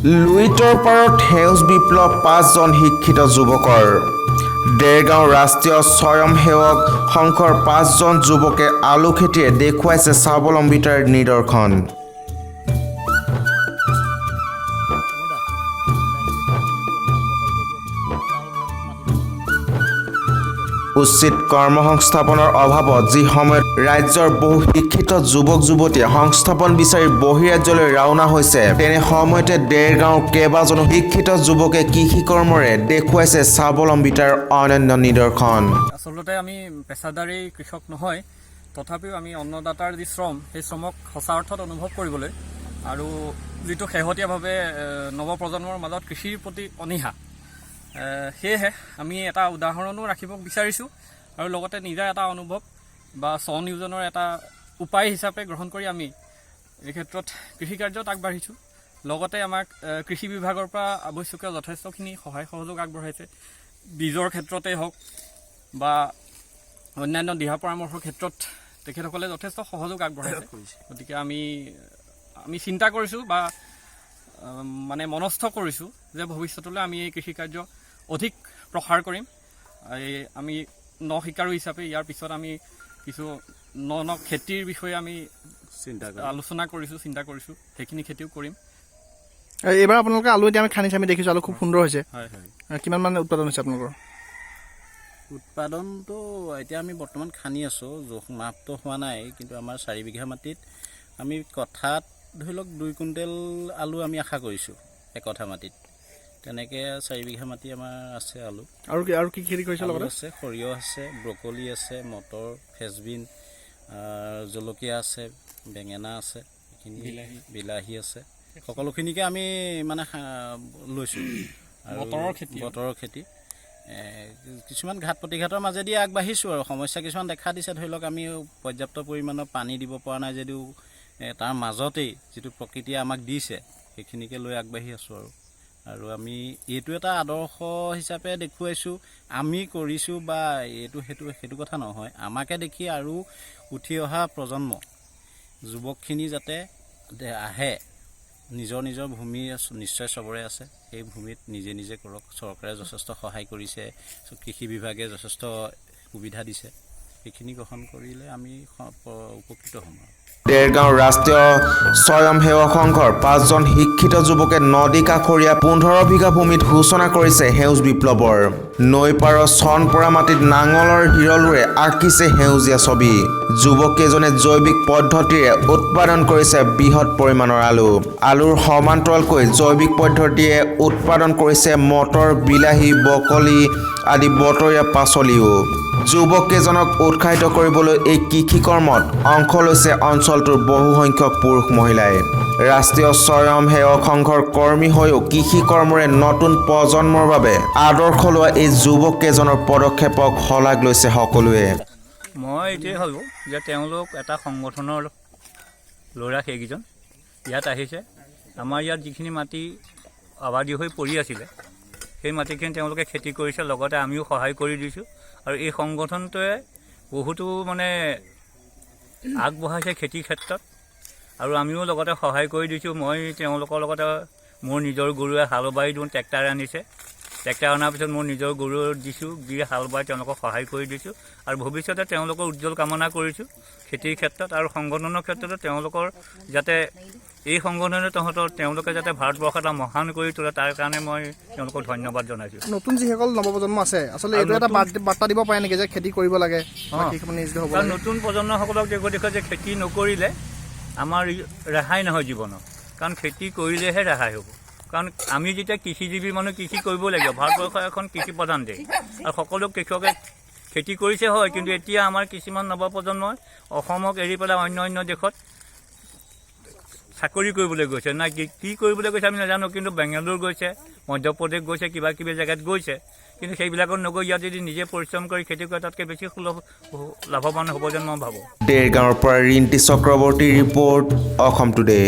লুইতৰ পাৰত সেউজ বিপ্লৱ পাঁচজন শিক্ষিত যুৱকৰ। দেৰগাঁও ৰাষ্ট্ৰীয় স্বয়ংসেৱক সংঘৰ পাঁচজন যুৱকে আলু খেতিৰে দেখুৱাইছে স্বাৱলম্বিতাৰ নিদৰ্শন। উচিত কৰ্মসংস্থাপনৰ অভাৱত যি সময়ত ৰাজ্যৰ বহু শিক্ষিত যুৱক যুৱতীয়ে সংস্থাপন বিচাৰি বহিৰাজ্যলৈ ৰাওনা হৈছে, তেনে সময়তে দেৰগাঁৱৰ কেইবাজনো শিক্ষিত যুৱকে কৃষি কৰ্মৰে দেখুৱাইছে স্বাৱলম্বিতাৰ অনন্য নিদৰ্শন। আচলতে আমি পেছাদাৰী কৃষক নহয়, তথাপিও আমি অন্নদাতাৰ যি শ্ৰম, সেই শ্ৰমক সঁচা অৰ্থত অনুভৱ কৰিবলৈ আৰু যিটো শেহতীয়াভাৱে নৱপ্ৰজন্মৰ মাজত কৃষিৰ প্ৰতি অনীহা, সেয়েহে আমি এটা উদাহৰণো ৰাখিব বিচাৰিছোঁ আৰু লগতে নিজা এটা অনুভৱ বা স্বনিয়োজনৰ এটা উপায় হিচাপে গ্ৰহণ কৰি আমি এই ক্ষেত্ৰত কৃষিকাৰ্যত আগবাঢ়িছোঁ। লগতে আমাক কৃষি বিভাগৰ পৰা আৱশ্যকীয় যথেষ্টখিনি সহায় সহযোগ আগবঢ়াইছে, বীজৰ ক্ষেত্ৰতেই হওক বা অন্যান্য দিহা পৰামৰ্শৰ ক্ষেত্ৰত তেখেতসকলে যথেষ্ট সহযোগ আগবঢ়াইছে। গতিকে আমি আমি চিন্তা কৰিছোঁ বা মানে মনস্থ কৰিছোঁ যে ভৱিষ্যতলৈ আমি এই কৃষিকাৰ্য অধিক প্ৰসাৰ কৰিম। এই আমি ন শিকাৰু হিচাপে ইয়াৰ পিছত আমি কিছু ন ন খেতিৰ বিষয়ে আমি চিন্তা আলোচনা কৰিছোঁ, চিন্তা কৰিছোঁ, সেইখিনি খেতিও কৰিম। এইবাৰ আপোনালোকে আলু এতিয়া আমি খান্দিছে, আমি দেখিছোঁ আলু খুব সুন্দৰ হৈছে। হয়। কিমান মান উৎপাদন হৈছে আপোনালোকৰ? উৎপাদনটো এতিয়া আমি বৰ্তমান খান্দি আছোঁ, জোখ মাপটো হোৱা নাই, কিন্তু আমাৰ 4 বিঘা মাটিত আমি কঠাত ধৰি লওক 2 কুইণ্টেল আলু আমি আশা কৰিছোঁ একঠা মাটিত। তেনেকৈ 4 বিঘা মাটি আমাৰ আছে আলু। আৰু কি খেতি কৰিছে আলু লগতে? আছে, সৰিয়হ আছে, ব্ৰকলি আছে, মটৰ, ফ্ৰেঞ্চবিন, জলকীয়া আছে, বেঙেনা আছে, এইখিনি, বিলাহী আছে। সকলোখিনিকে আমি মানে লৈছোঁ আৰু বতৰৰ খেতি। বতৰৰ খেতি কিছুমান ঘাত প্ৰতিঘাতৰ মাজেদি আগবাঢ়িছোঁ আৰু সমস্যা কিছুমান দেখা দিছে। ধৰি লওক আমি পৰ্যাপ্ত পৰিমাণৰ পানী দিব পৰা নাই যদিও তাৰ মাজতেই যিটো প্ৰকৃতিয়ে আমাক দিছে, সেইখিনিকে লৈ আগবাঢ়ি আছোঁ আৰু আৰু আমি এইটো এটা আদৰ্শ হিচাপে দেখুৱাইছোঁ। আমি কৰিছোঁ বা এইটো সেইটো সেইটো কথা নহয়, আমাকে দেখি আৰু উঠি অহা প্ৰজন্ম যুৱকখিনি যাতে আহে, নিজৰ নিজৰ ভূমি নিশ্চয় চবৰে আছে, সেই ভূমিত নিজে নিজে কৰক। চৰকাৰে যথেষ্ট সহায় কৰিছে, কৃষি বিভাগে যথেষ্ট সুবিধা দিছে। সেইখিনি গ্ৰহণ কৰিলে আমি উপকৃত হ'ম আৰু। দেৰগাঁও ৰাষ্ট্ৰীয় স্বয়ংসেৱক সংঘৰ পাঁচজন শিক্ষিত যুৱকে নদী কাষৰীয়া 15 বিঘা ভূমিত সূচনা কৰিছে সেউজ বিপ্লৱৰ। নৈ পাৰৰ চন পৰা মাটিত নাঙলৰ হিৰলুৰে আঁকিছে সেউজীয়া ছবি। যুৱককেইজনে জৈৱিক পদ্ধতিৰে উৎপাদন কৰিছে বৃহৎ পৰিমাণৰ আলু। আলুৰ সমান্তৰালকৈ জৈৱিক পদ্ধতিৰে উৎপাদন কৰিছে মটৰ, বিলাহী, ব্ৰকলি আদি বতৰীয়া পাচলিও। যুৱককেইজনক উৎসাহিত কৰিবলৈ এই কৃষি কৰ্মত অংশ লৈছে অঞ্চলটোৰ বহুসংখ্যক পুৰুষ মহিলাই। ৰাষ্ট্ৰীয় স্বয়ংসেৱক সংঘৰ কৰ্মী হৈও কৃষি কৰ্মৰে নতুন প্ৰজন্মৰ বাবে আদৰ্শ লোৱা এই যুৱককেইজনৰ পদক্ষেপক শলাগ লৈছে সকলোৱে। মই এইটোৱে ভাবোঁ যে তেওঁলোক এটা সংগঠনৰ ল'ৰা, সেইকেইজন ইয়াত আহিছে। আমাৰ ইয়াত যিখিনি মাটি আবাদী হৈ পৰি আছিলে, সেই মাটিখিনি তেওঁলোকে খেতি কৰিছে, লগতে আমিও সহায় কৰি দিছোঁ। আৰু এই সংগঠনটোৱে বহুতো মানে আগবঢ়াইছে খেতিৰ ক্ষেত্ৰত আৰু আমিও লগতে সহায় কৰি দিছোঁ। মই তেওঁলোকৰ লগতে মোৰ নিজৰ গৰুৱে হাল বাই দিওঁ। ট্ৰেক্টাৰ আনিছে, ট্ৰেক্টাৰ অনাৰ পিছত মোৰ নিজৰ গৰু দিছোঁ, দি হাল বাই তেওঁলোকক সহায় কৰি দিছোঁ। আৰু ভৱিষ্যতে তেওঁলোকৰ উজ্জ্বল কামনা কৰিছোঁ খেতিৰ ক্ষেত্ৰত আৰু সংগঠনৰ ক্ষেত্ৰতো। তেওঁলোকৰ যাতে এই সংগঠনে তেওঁলোকে যাতে ভাৰতবৰ্ষ এটা মহান কৰি তোলে, তাৰ কাৰণে মই তেওঁলোকক ধন্যবাদ জনাইছোঁ। নতুন যিসকল নৱপ্ৰজন্ম আছে, আচলতে আৰু এইটো এটা বাৰ্তা দিব পাৰে নেকি যে খেতি কৰিব লাগে বা কৃষি নিয়োজিত হ'ব কাৰণ লাগে? নতুন প্ৰজন্মসকলক দেখুৱাই যে খেতি নকৰিলে আমাৰ ৰেহাই নহয় জীৱনত, কাৰণ খেতি কৰিলেহে ৰেহাই হ'ব। কাৰণ আমি যেতিয়া কৃষিজীৱী মানুহ, কৃষি কৰিব লাগিব। ভাৰতবৰ্ষ এখন কৃষি প্ৰধান দেশ আৰু সকলো কৃষকে খেতি কৰিছে হয়, কিন্তু এতিয়া আমাৰ কিছুমান নৱপ্ৰজন্মই অসমক এৰি পেলাই অন্য অন্য দেশত চাকৰি কৰিবলৈ গৈছে। নাই কি কি কৰিবলৈ গৈছে আমি নাজানো, কিন্তু বেংগালুৰু গৈছে, মধ্যপ্ৰদেশ গৈছে, কিবা কিবি জেগাত গৈছে। কিন্তু সেইবিলাকত নগৈ ইয়াত যদি নিজে পৰিশ্ৰম কৰি খেতি কৰে, তাতকৈ বেছি সুলভ লাভৱান হ'ব যেন মই ভাবোঁ। দেৰগাঁৱৰ পৰা ৰিণ্টি চক্ৰৱৰ্তীৰ ৰিপৰ্ট, অসম টুডে।